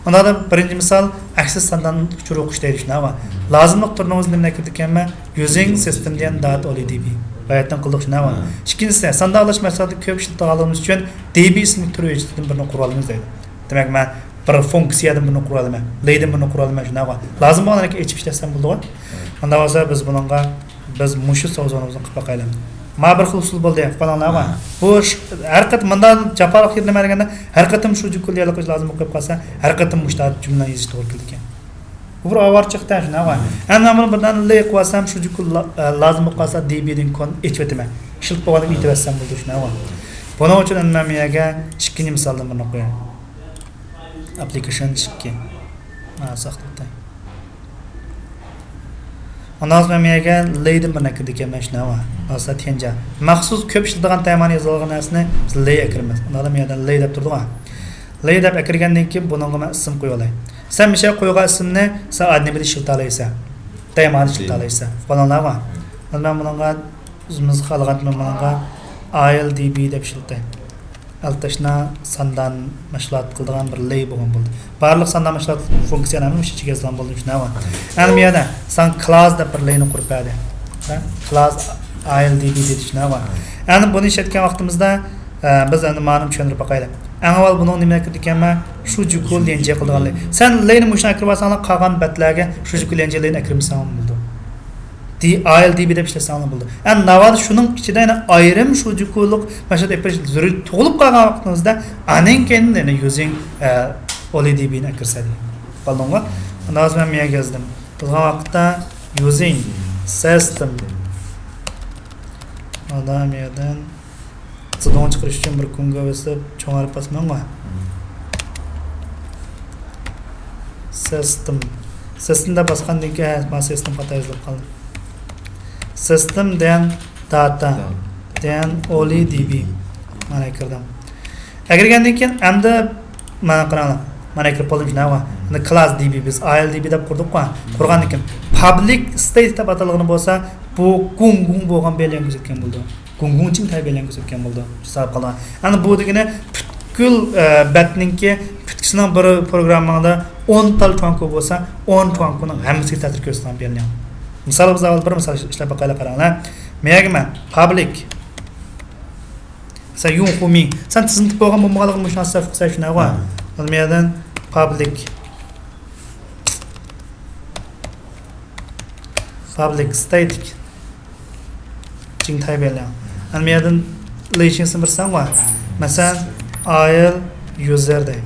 ئۇنداقتا بىرىنچى مىسال، ئەكسىس ساندان ئۇچۇر ئوقۇش دەيدۇ، شۇنداقمۇ؟ لازىملىق تۈرىنىڭ ئۆزى نېمىنى ئەكىردىكەنمەن؟ يۇزىڭ سىستېم دېگەن دات ئولى دى بى. باياتىن قىلدۇق، شۇنداقمۇ؟ ئىككىنچىسى، ساندا ئالاش مەقسەتىدە كۆپ ئىشلىتىدىغانلىقىمىز ئۈچۈن دى بى ئىسىملىك تۈر ھۆججىتىدىن بىرنى قۇرۇۋالىمىز دەيدۇ. دېمەك، مەن بىر فۇنكسىيەدىن بىرنى قۇرۇۋالىمەن، لەيدىن بىرنى قۇرۇۋالىمەن، شۇنداقمۇ؟ لازىم بولغان ئېچىپ ئىشلەتسەم بولىدىغۇ؟ ئۇنداق بولسا بىز بۇنىڭغا بىز مۇشۇ سوزۇنىمىزنى قىلىپ باقايلى. مانا بىر خىل ئۇسۇل بولدى، قوللاڭلارغا. ھە. بۇ ش-، ھەر قېتىم مۇنداق جاپالىق يېرى نېمە دېگەندە، ھەر قېتىم شۇجۇكۇ ليەنلى قىلىش لازىم بولۇپ قېلىپ قالسا، ھەر قېتىم مۇشۇنداق جۈملىلەرنى يېزىش توغرا كېلىدىكەن. بۇ بىر ئاۋارىچىلىق، شۇنداقمۇ؟ ھە. ئەمدى مەن بۇنى بىردەمدىن لەي قىلىۋالسام، شۇجۇكۇ لا-، ئە، لازىم بولۇپ قالسا، دى بى دىن كون ئېچىۋېتىمەن. ئىشلىتىپ بولغاندىن كېيىن يېتىۋەتسەم بولىدۇ، شۇنداقمۇ؟ بۇنىڭ ئۈچۈن ئەمدى مەن بۇ يەرگە ئىككىنچى مىسالدىن بىرنى قوياي. ئاپپلىكېيشن ئىككى. ھە، ساقلاپ ئۆتەي. ئۇنداق بولسا مەن بۇ يەرگە لەيدىن بىرنى ئەكىردىكەنمەن، شۇنداقمۇ؟ ئاستا تيەنجيا. مەخسۇس كۆپ ئىشلىتىدىغان تەيمانى يېزىلغان نەرسىنى بىز لەي ئەكىرىمىز. ئۇنداقتا مەن بۇ يەردە لەي دەپ تۇرىدىغۇ. لەي دەپ ئەكىرگەندىن كېيىن بۇنىڭغا مەن ئىسىم قويۇۋالاي. سەن مۇشۇ قويغان ئىسىمنى سەن ئاددىي نېمىدە ئىشلىتەلەيسەن. تەيمانىدا ئىشلىتەلەيسەن. قوللاڭلارغا. مەن بۇنىڭغا، ئۆزىمىز خالىغان، مەن بۇنىڭغا ئاي ئېل دى بى دەپ ئىشلىتەي. ئەلتاشنا ساندان مەشغۇلات قىلىدىغان بىر لەي بولغان بولدى. بارلىق ساندان مەشغۇلات فۇنكسىيەنى ھەممە مۇشۇ ئىچىگە يازغان بولدى، شۇنداقمۇ؟ ئەمدى بۇ يەردە ساڭا كلاس دەپ بىر لەينى قۇرۇپ بەردى. كلاس ئاي ئېل دى بى دېدى شۇنداقمۇ؟ ئەمدى بۇنى ئىشلەتكەن ۋاقتىمىزدا، ئە، بىز ئەمدى مانىنى چۈشەندۈرۈپ باقايلى. ئەڭ ئاۋۋال بۇنىڭ نېمە ئەكىردىكەنمەن؟ شۇجۈكۇ ليەنجيې قىلىدىغان لەي. سەن لەينى مۇشۇنى ئەكىرىپ ئالساڭلار، قالغان بەتلەرگە شۇجۈكۇ ليەنجيې لەينى ئەكىرمىسەڭلار بولىدۇ. دى ئاي ئېل دى بى دەپ ئىشلەتسەڭلار بولىدۇ. ئەمدى ناۋادا شۇنىڭ ئىچىدە يەنە ئايرىم شۇجۈكۇلۇق مەشغۇلات ئېلىپ بېرىش زۆرۈرىيىتى تۇغۇلۇپ قالغان ۋاقتىڭىزدا، ئاندىن كېيىن يەنە يۈزىڭ، ئە، ئولى دى بىنى ئەكىرسە دېگەن. بولدىڭغۇ؟ ئاندىن ھازىر مەن مۇيەرگە يازدىم. يازغان ۋاقىتتا يۈزىڭ سىستېم. ئادام يەردىن زىدۇڭ چىقىرىش ئۈچۈن بىر كۇنگا بېسىپ، چوڭ ھەرپ باسماڭغۇ. سىستېم. سىستېم دەپ باسقاندىن كېيىن، ھە، مانا سىستېم خاتا يېزىلىپ قالدى. سىستېم دەن داتا. دەن ئولى دى بى. مانا كىردىم. ئەكىرگەندىن كېيىن ئەمدى مانا قاراڭلار. مانا كىرىپ بولدۇم شۇنداقمۇ؟ ئەمدى كلاس دى بى بىز ئاي ئېل دى بى دەپ قۇردۇققۇ. قۇرغاندىن كېيىن پابلىك ستەيت دەپ ئاتالغىنى بولسا، بۇ گۇڭگۇڭ بولغان بېلەن كۆرسەتكەن بولىدۇ. گۇڭگۇڭ چىڭتاي بېلەن كۆرسەتكەن بولىدۇ. ھېساب قىلغان. ئەمدى بۇ دېگىنى پۈتكۈل، ئە، بەتنىڭكى پۈتكۈسىنىڭ بىر پروگرامماڭدا ئون تال چۇاڭكۇ بولسا، ئون چۇاڭكۇنىڭ ھەممىسىگە تەسىر كۆرسىتىدىغان بېلەن. مىسال، بىز ئاۋۋال بىر مىسال ئىشلەپ باقايلى، قاراڭلار. مەيەگە مەن پابلىك مەسىلەن، يۇڭخۇمىڭ. سەن تىزىملىتىپ بولغان بولمىغانلىقىنى مۇشۇ نەرسە قىلسا شۇنداقغۇ. ھە. ئەمدى مۇ يەردىن پابلىك. پابلىك ستەيتىك. جىڭتاي بېلياڭ. ئەمدى مۇ يەردىن لېيشىڭسىنى بېرىسەنغۇ. مەسىلەن، ئاي ئېل يۈزەر دەي.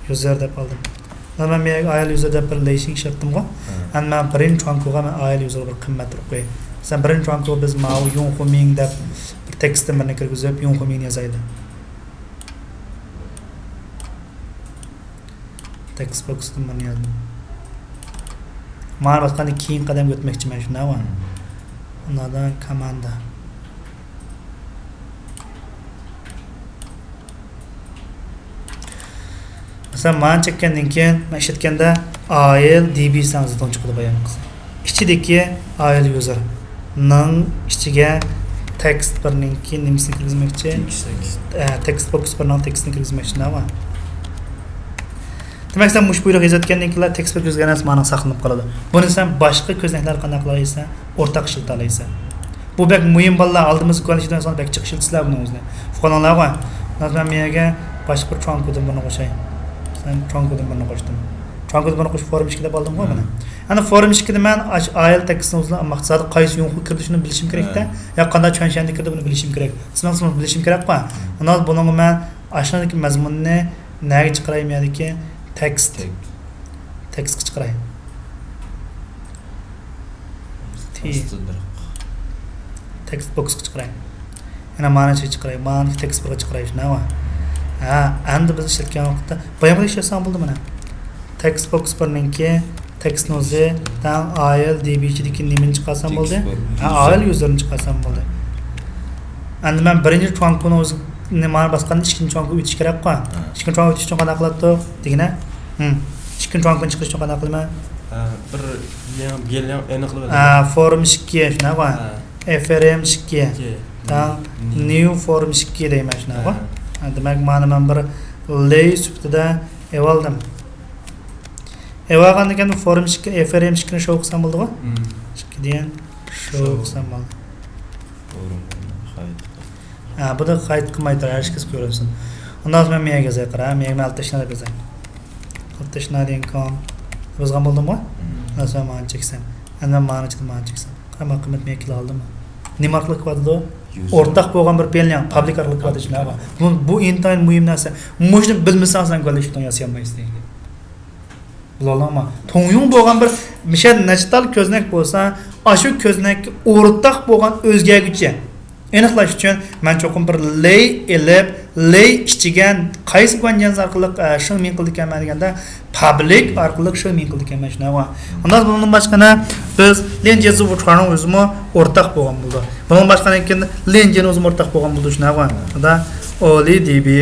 يۈزەر دەپ ئالدىم. مانا مەن مەيەگە ئاي ئېل يۈزەر دەپ بىر لېيشىڭ ئىشلەتتىمغۇ. ھە. ئەمدى مەن بىرىنچى چۇاڭكۇغا مەن ئاي ئېل يۈزەر بىر قىممەت بېرىپ قوياي. مەسىلەن، بىرىنچى چۇاڭكۇ بىز ماۋۇ يۇڭخۇمىڭ دەپ بىر تېكىستتىن بىرنى كىرگۈزۈپ، يۇڭخۇمىڭنى يازايلى. تېكىست بوكستىن بىرنى يازدىم. مانا باسقاندىن كېيىنكى قەدەمگە ئۆتمەكچىمەن، شۇنداقمۇ؟ ھە. ئۇنىڭدا كاماندا. مەسىلەن، مانا چەككەندىن كېيىن، مەن ئىشلەتكەندە، ئاي ئېل دى بى سەن زىدۇڭ چىقىدۇ بايان قىلسا. ئىچىدىكى ئاي ئېل يۈزەر نىڭ ئىچىگە تېكىست بىرنىڭكى نېمىسىنى كىرگۈزمەكچى؟ تېكىست، تېكىست. ئە، تېكىست بوكس بىرنىڭ تېكىستىنى كىرگۈزمەكچى، نېمە؟ دېمەك، سەن مۇشۇ بۇيرۇق يېزىۋەتكەندىن كېيىنلا تېكىست بىر كىرگۈزگەن نەرسە مانا ساقلىنىپ قالىدۇ. بۇنى سەن باشقا كۆزنەكلەرگە قانداق قىلالايسەن؟ ئورتاق ئىشلىتەلەيسەن. بۇ بەك مۇھىم بالىلار، ئالدىمىزدا كۆرۈنۈشىدىن سوڭ بەك جىق ئىشلىتىسىلەر بۇنىڭ ئۆزىنى. ئۇققانلارغۇ؟ ھازىر مەن بۇ يەرگە باشقا بىر چۇاڭكۇدىن بىرنى قوشاي. مەسىلەن، چۇاڭكۇدىن بىرنى قوشتۇم. چۇاڭكۇدىن بىرنى قوشۇپ، فورم ئىككى دەپ ئالدىمغۇ مانا. ئەنە فورم ئىككىدە مەن ئاش-، ئاي ئېل تېكىستنىڭ ئۆزىنى مەقسەتتە قايسى يۇڭخۇ كىردى شۇنى بىلىشىم كېرەكتە. ھە. يا قانداق چۈەنشەندە كىردى، بۇنى بىلىشىم كېرەك. سىنىڭ سىنىڭ بىلىشىم كېرەكقۇ. ئۇنداق بۇنىڭغا مەن ئاشۇنىڭدىكى مەزمۇننى نەگە چىقىراي، مەيەردىكى تېكىست. تېك-، تېكىستقا چىقىراي. تى. ئاستىلىق. تېكىست بوكسقا چىقىراي. يەنە مانىچىگە چىقىراي. مانىچە تېكىست بىرگە چىقىراي. شۇنداقمۇ؟ ھە، ئەمدى بىز ئىشلەتكەن ۋاقىتتا بايام ئىشلەتسەڭ بولدى مانا. تېكىست بوكس بىرنىڭكى تېكىست نوزى تەڭ ئاي ئېل دى بى ئىچىدىكى نېمىنى چىقارسام بولدى؟ تېكىست بىر. ھە، ئاي ئېل يۈزەرنى چىقارسام بولدى. ئەمدى مەن بىرىنچى چۇاڭكۇنىڭ ئۆزىنى مانا باسقاندا ئىككىنچى چۇاڭكۇ ئۆتۈش كېرەكقۇ. ھە. ئىككىنچى چۇاڭكۇ ئۆتۈش ئۈچۈن قانداق قىلاتتۇق دېگىنە؟ ھىم. ئىككىنچى چۇاڭكۇنى چىقىرىش ئۈچۈن قانداق قىلىمەن؟ ھە، بىر يېڭى، بىر يېڭى ئېنىقلاپ ھە، فورم ئىككى، شۇنداققۇ؟ ھە. ئېف ئېر ئېم ئىككى. ئىككى. تەڭ نيۇ. نيۇ فورم ئىككى دەيمەن، شۇنداققۇ؟ ھە. ھە، دېمەك، مانا مەن بىر لەي سۈپىتىدە ئېلىۋالدىم. ئېلىۋالغاندىن كېيىن فورم ئىككى، ئېف ئېر ئېم ئىككىنى شو قىلسام بولدىغۇ؟ ھىم. ئىككى دېگەن شو شو. قىلسام بولدى. فورم قايتا. ھە، بۇنى قايتا قىلماي تۇر، ھەر كەس كۆرۈنسۇن. ئۇنداق بولسا مەن مېيەگە يازاي، قارا، مېيەگە مەن ئالتە ئىشنى دەپ يازاي. ئالتە ئىشنى دېگەن كوم. يازغان بولدۇمغۇ؟ مم. ئۇنداق بولسا مانا چەكسەم. ئەمدى مانا ئىچىدە مانا چەكسەم. قارا، مانا قىممەت مېيەگە كېلىۋالدىمۇ؟ نېمە ئارقىلىق كېلىۋاتىدۇ؟ يۈزەر. ئورتاق بولغان بىر بېلياڭ، پابلىك ئارقىلىق كېلىۋاتىدۇ، شۇنداقمۇ؟ بۇ، بۇ ئىنتايىن مۇھىم نەرسە. مۇشۇنى بىلمىسەڭ، سەن گۈللىشىپ ياسىيالمايسەن. بىلىۋالدىڭما؟ تۇڭيۇڭ بولغان بىر مىشەن نەچچە تال كۆزنەك بولسا، ئاشۇ كۆزنەككە ئورتاق بولغان ئۆزگەرگۈچى ئېنىقلاش ئۈچۈن مەن چوقۇم بىر لەي ئېلىپ، لەي ئىچىگە قايسى گۇەنجيەنز ئارقىلىق، ئە، شېڭمىڭ قىلىدىكەنمەن دېگەندە، پابلىك ئارقىلىق شېڭمىڭ قىلىدىكەنمەن، شۇنداقمۇ؟ ئۇنداق بۇنىڭدىن باشقا يەنە بىز ليەنجيې زىۋۇچۈەننىڭ ئۆزىمۇ ئورتاق بولغان بولىدۇ. بۇنىڭدىن باشقا ليەنجيېنىڭ ئۆزىمۇ ئورتاق بولغان بولىدۇ، شۇنداقمۇ؟ دا ئولى دى بى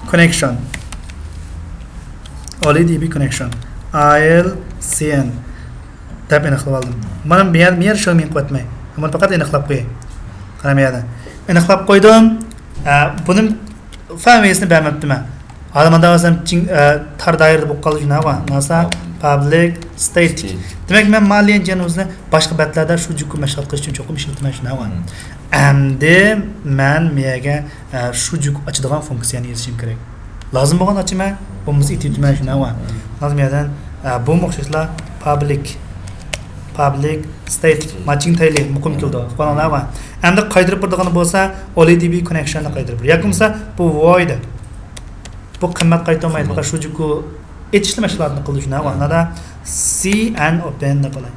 كوننېكشن. ئولى دى بى كوننېكشن، ئاي ئېل سى ئېن دەپ ئېنىقلاپ ئالدىم. مانا بۇ يەر، بۇ يەر شېڭمىڭ قىلىۋەتمەي. مانا پەقەت ئېنىقلاپ قوياي. قارا، بۇ يەردە ئېنىقلاپ قويدۇم. ھە، بۇنىڭ فەنۋېيسىنى بەرمەپتىمەن. ھازىر مۇنداق قىلسام، جىڭ-، ئە، تار دائىرىدە بولۇپ قالدى، شۇنداقمۇ؟ ناسا پابلىك، ستېتىك. دېمەك، مەن ما ليەنجيەننى ئۆزىنى باشقا بەتلەردە شۇجۈكۇ مەشغۇل قىلىش ئۈچۈن چوقۇم ئىشلىتىمەن، شۇنداقمۇ؟ ئەمدى مەن مېيەگە، ئە، شۇجۈكۇ ئاچىدىغان فۇنكسىيەنى يېزىشىم كېرەك. لازىم بولغان ئاچىمەن، بولمىسا ئېتىۋېتىمەن، شۇنداقمۇ؟ لازىم يەردىن، ئە، بۇمۇ ئوخشاشلا پابلىك، پابلىك، ستېتىك، ماچىڭ تەيلى مۇقىم كېلىدۇ. ئۇققانلارغا. ئەمدى قايتۇرۇپ بېرىدىغىنى بولسا، ئولىدىبى كوننېكشننى قايتۇرۇپ بېرىدۇ. ياكى بولمىسا، بۇ ۋويد. بۇ قىممەت قايتۇرمايدۇ. پەقەت شۇجۈكۇ ئېچىشلا مەشغۇلاتنى قىلىدۇ، شۇنداقمۇ؟ مانا سي ئېن ئوپېن دەپ ئالاي.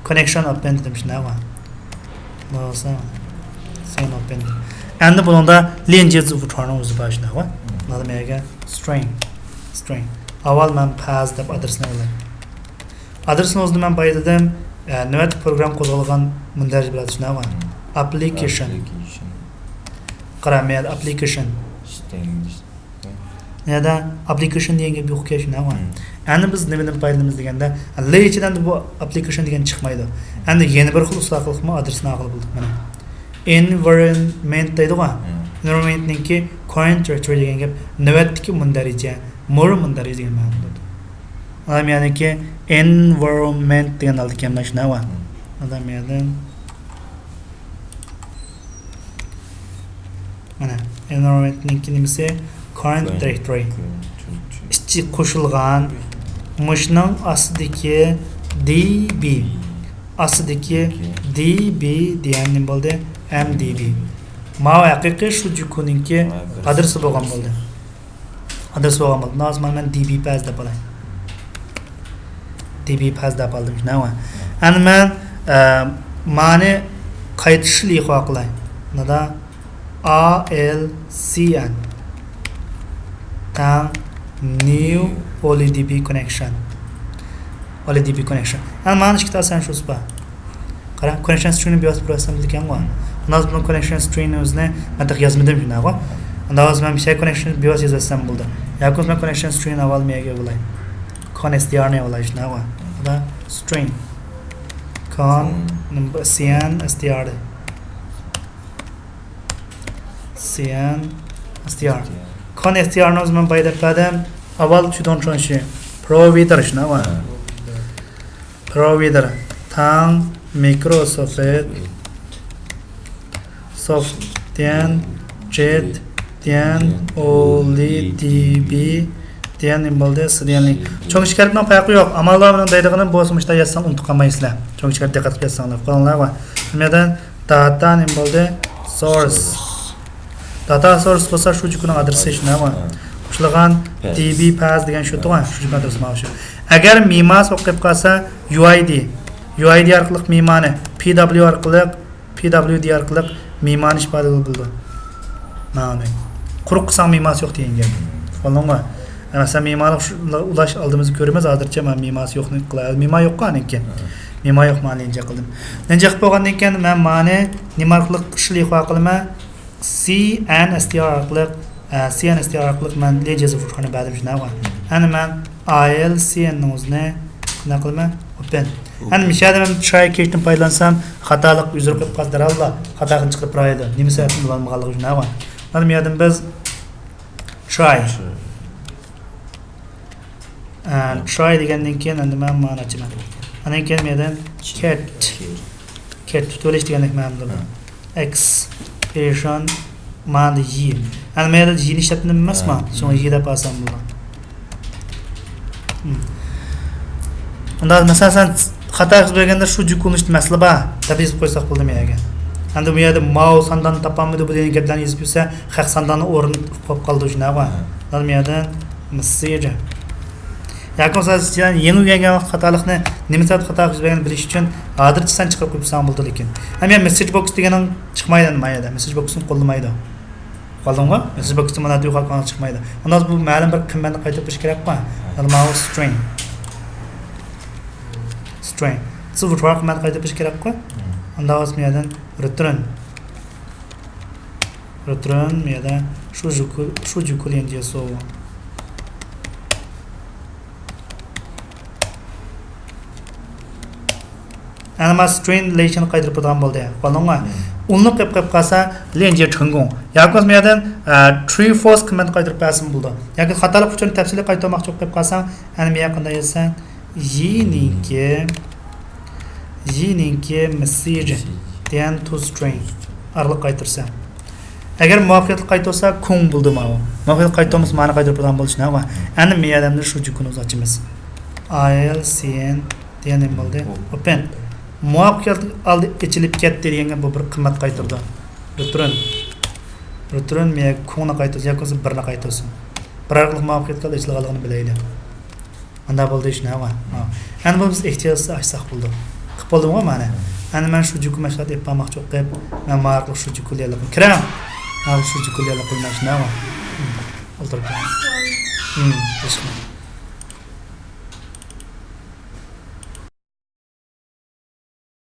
كوننېكشن ئوپېن دېدىم، شۇنداقمۇ؟ بولسا، سي ئېن ئوپېن. ئەمدى بۇنىڭدا ليەنجيەن زىفۇتۇەنىڭ ئۆزى بار، شۇنداقمۇ؟ مانا مەيەگە سترىڭ، سترىڭ. ئاۋۋال مەن پاس دەپ ئادرېسنى ئالاي. ئادرېسنى ئۆزىنى مەن بايا دېدىم، ئە، نۆۋەتتە پروگرامما قوزغالغان مۇندەرىجە بىلەتسىنە. ئاپپلىكېيشن. قارا، مەيەردە ئاپپلىكېيشن. نەدە ئاپپلىكېيشن دېگەن گەپ يوق ئىكەن، شۇنداقمۇ؟ ئەمدى بىز نېمىدىن پايدىلىنىمىز دېگەندە، لەي ئىچىدە ئەمدى بۇ ئاپپلىكېيشن دېگەن چىقمايدۇ. ئەمدى يەنە بىر خىل ئۇسۇل ئارقىلىقمۇ ئادرېسنى ئالغىلى بولىدۇ. مانا، ئېنۋايرونمېنت دەيدىغۇ. ئېنۋايرونمېنتنىڭكى كاررېنت دىرېكتورى دېگەن گەپ نۆۋەتتىكى مۇندەرىجە، مۇر مۇندەرىجە دېگەن مەنىدە بولىدۇ. ئادەم يەنىكى ئېنۋايرونمېنت دېگەن ئالدى كەلمەي، شۇنداقمۇ؟ ئادەم يەردىن مانا، ئېنۋايرونمېنتنىڭكى نېمىسى؟ كاررېنت دىرېكتورى. ئىچى قوشۇلغان. مۇشۇنىڭ ئاستىدىكى دى بى. ئاستىدىكى دى بى دېگەن نېمە بولدى؟ ئەم دى بى. ماۋۇ ھەقىقىي شۇجۈكۇنىڭكى ئادرېسى بولغان بولدى. ئادرېس بولغان بولدى. مانا مەن دى بى پاس دەپ ئالاي. دى بى پاس دەپ ئالدىم، شۇنداقمۇ؟ ئەمدى مەن، ئە، مانى قايتا شىلىخۇا قىلاي. مانا ئا ئېل سى ئېن تەڭ نيۇ ئولىدىبى كوننېكشن. ئولىدىبى كوننېكشن. ئەمدى مانا ئىككى تال سەن شۇ سۇپا. قارا، كوننېكشن سترىڭنى بىۋاسىتە بېرىۋەتسەم بولىدىكەنغۇ. ئۇنداق بۇنىڭ كوننېكشن سترىڭنى ئۆزىنى مەن تېخى يازمىدىم، شۇنداقغۇ. ئۇنداق بولسا مەن بىر شەي كوننېكشن بىۋاسىتە يېزىۋەتسەم بولىدۇ. ياكى بولمىسا مەن كوننېكشن سترىڭنى ئاۋۋال مېيەگە ئالاي. كون ئېس تى ئارنى ئالاي، شۇنداقغۇ. بۇدا سترىڭ. كون، سى ئېن، ئېس تى ئار. سى ئېن، ئېس تى ئار. كون ئېس تى ئارنى ئۆزى مەن بايا دەپ بەردىم. ئاۋۋال چۈدوڭ چۈەنشى. پروۋايدېر، شۇنداقغۇ. پروۋايدېر تاڭ مىكروسوفت سوفت دېگەن جېت دېگەن ئولىدىبى دېگەن نېمە بولدى؟ سى دېگەن لىنك. چوڭ ئىچكەرتنىڭ پەرقى يوق. ئاماللار بۇنىڭ دەيدىغىنىم بولسا مۇشۇنداق يازساڭ ئۇنتۇپ قالمايسىلەر. چوڭ ئىچكەرت دىققەت قىلىپ يازساڭلار. قولۇڭلارغا. نېمىدىن؟ داتا نېمە بولدى؟ سورس. داتا سورس بولسا شۇجۈكۇنىڭ ئادرېسى، شۇنداقمۇ؟ قوشۇلغان دى بى پاس دېگەن شۇ تۇغان، شۇجۈكۇنىڭ ئادرېسى مانا شۇ. ئەگەر مىماسى ئوقۇپ قالسا، يۇ ئاي دى. يۇ ئاي دى ئارقىلىق مىمانى، پى دابلىيۇ ئارقىلىق، پى دابلىيۇ دى ئارقىلىق مىمانى ئىپادىلىگىلى بولىدۇ. مانا. قۇرۇق قىلساڭ مىماسى يوق دېگەن گەپ. ئۇقتۇڭغۇ؟ مەسىلەن، مىمالىق شۇ-، ئۇلاش ئالدىمىزدا كۆرىمىز، ھازىرچە مەن مىماسى يوقنى قىلاي. مىما يوققۇ ئانىڭكى. مىما يوق، مانا ليەنجيەن قىلدىم. ليەنجيەن قىلىپ بولغاندىن كېيىن مەن مانى نېمە ئارقىلىق شىلىخۇا قىلىمەن؟ سى ئېن ئېس تى ئار ئارقىلىق، ئە، سى ئېن ئېس تى ئار ئارقىلىق مەن ليەنجيەن زىفۇتخاننى بەردىم، شۇنداقمۇ؟ ئەمدى مەن ئاي ئېل سى ئېننىڭ ئۆزىنى نېمە قىلىمەن؟ ئوپېن. ئەمدى مۇشۇ يەردە مەن تراي كېچتىن پايدىلانسام، خاتالىق يۈز بېرىپ قالسا دەرھاللا خاتالىقنى چىقىرىپ بېرەيدۇ. نېمە سەۋەبتىن بولالمىغانلىقى، شۇنداقمۇ؟ مانا بۇ يەردىن بىز تراي. ئە، تراي دېگەندىن كېيىن ئەمدى مەن مانا ئاچىمەن. ئاندىن كېيىن مەيدىن كەت. كەت تۇتۇۋېلىش دېگەندەك مەنىدۇر. ئېكسپرېسسىيون مانا يى. ئەمدى مەيدىن يىنى ئىشلەتمىدىم ئەمەسمۇ؟ شۇڭا يى دەپ ئالسام بولىدۇ. ئۇنداق مەسىلەن، سەن خاتا يېزىپ بەرگەندە شۇجۈكۇ ئۇلىنىشتا مەسىلە بار دەپ يېزىپ قويساق بولدى مەيەگە. ئەمدى بۇ يەردە ماۋۇ سانداننى تاپالمىدى، بۇ دېگەن گەپلەرنى يېزىپ يۈرسە، خەق سانداننى ئورنىنى ئۇقۇپ قالىدۇ، شۇنداقمۇ؟ مەيەدىن مىسسىجى. ياكى بولمىسا سەن يېڭى ئۆگەنگەن ۋاقىت خاتالىقنى نېمە سەۋەبتىن خاتا يېزىپ بەرگەنلىكىنى بىلىش ئۈچۈن ھازىرچە سەن چىقىرىپ قويۇپ بولساڭ بولىدۇ لېكىن. ھەم يەنە مىسسىج بوكس دېگىنىڭ چىقمايدۇ ئەمدى ما يەردە. مىسسىج بوكسنى قوللىمايدۇ. قالدىڭغۇ؟ مىسسىج بوكسنى مانا دېگەن خاتالىق چىقمايدۇ. ئۇنداق بۇ مەلۇم بىر قىممەتنى قايتۇرۇپ بېرىش كېرەكقۇ؟ يەنى ماۋۇ سترىڭ. سترىڭ. سىز بۇ قىممەتنى قايتۇرۇپ بېرىش كېرەكقۇ؟ ئۇنداق بولسا ما يەردىن رېتۇرن. رېتۇرن ما يەردە شۇجۈكۇ، شۇجۈكۇ ليەنجيەسۇ. ئەنە ما سترىڭ لېيشىنى قايتۇرۇپ بېرىدىغان بولدى. ئۇقتۇڭلارمۇ؟ ئۇلىنىپ قېلىپ قېلىپ قالسا، لېنجيې چېڭگۇڭ. ياكى بولمىسا مۇ يەردىن، ئە، ترۇ فالس كوممېنت قايتۇرۇپ بەرسىمۇ بولىدۇ. ياكى خاتالىق ئۇچۇرىنى تەپسىلىي قايتۇرماقچى بولۇپ قېلىپ قالساڭ، ئەنە مۇ يەرگە قانداق يازىسەن؟ يىنىڭكى، يىنىڭكى مېسسېج دېگەن تو سترىڭ ئارقىلىق قايتۇرىسەن. ئەگەر مۇۋەپپەقىيەتلىك قايتۇرسا، كۇڭ بولدى ماۋۇ. مۇۋەپپەقىيەتلىك قايتۇرمىسا، مانا قايتۇرۇپ بولىدىغان بولدى، شۇنداقمۇ؟ ئەنە مۇ يەردە شۇجۈكۇنى ئاچىمىز. ئاي ئېل سى ئېن دېگەن نېمە بولدى؟ ئوپېن. مۇۋەپپەقىيەتلىك ھالدا ئېچىلىپ كەتتى دېگەنگە بۇ بىر قىممەت قايتۇردى. رېتۇرن. رېتۇرن مۇ يەرگە كۇڭنى قايتۇرسۇن، ياكى بولمىسا بىرنى قايتۇرسۇن. بىر ئارقىلىق مۇۋەپپەقىيەتلىك ھالدا ئېچىلغانلىقىنى بىلەيلى. ئانداق بولدى، شۇنداقمۇ؟ ھا. ئەنە بۇ بىز ئېھتىياتسىز ئاچساق بولدى. قىپ بولدىمۇ مانا؟ ئەنە مەن شۇجۈكۇ مەشغۇلات ئېلىپ بارماقچى بولۇپ، مەن ماۋۇ ئارقىلىق شۇجۈكۇ ليەنلىكنى، كىرىڭ! ماۋۇ شۇجۈكۇ ليەنلىكنى قويماي، شۇنداقمۇ؟ ئولتۇرۇپ. ھىم، باشقا.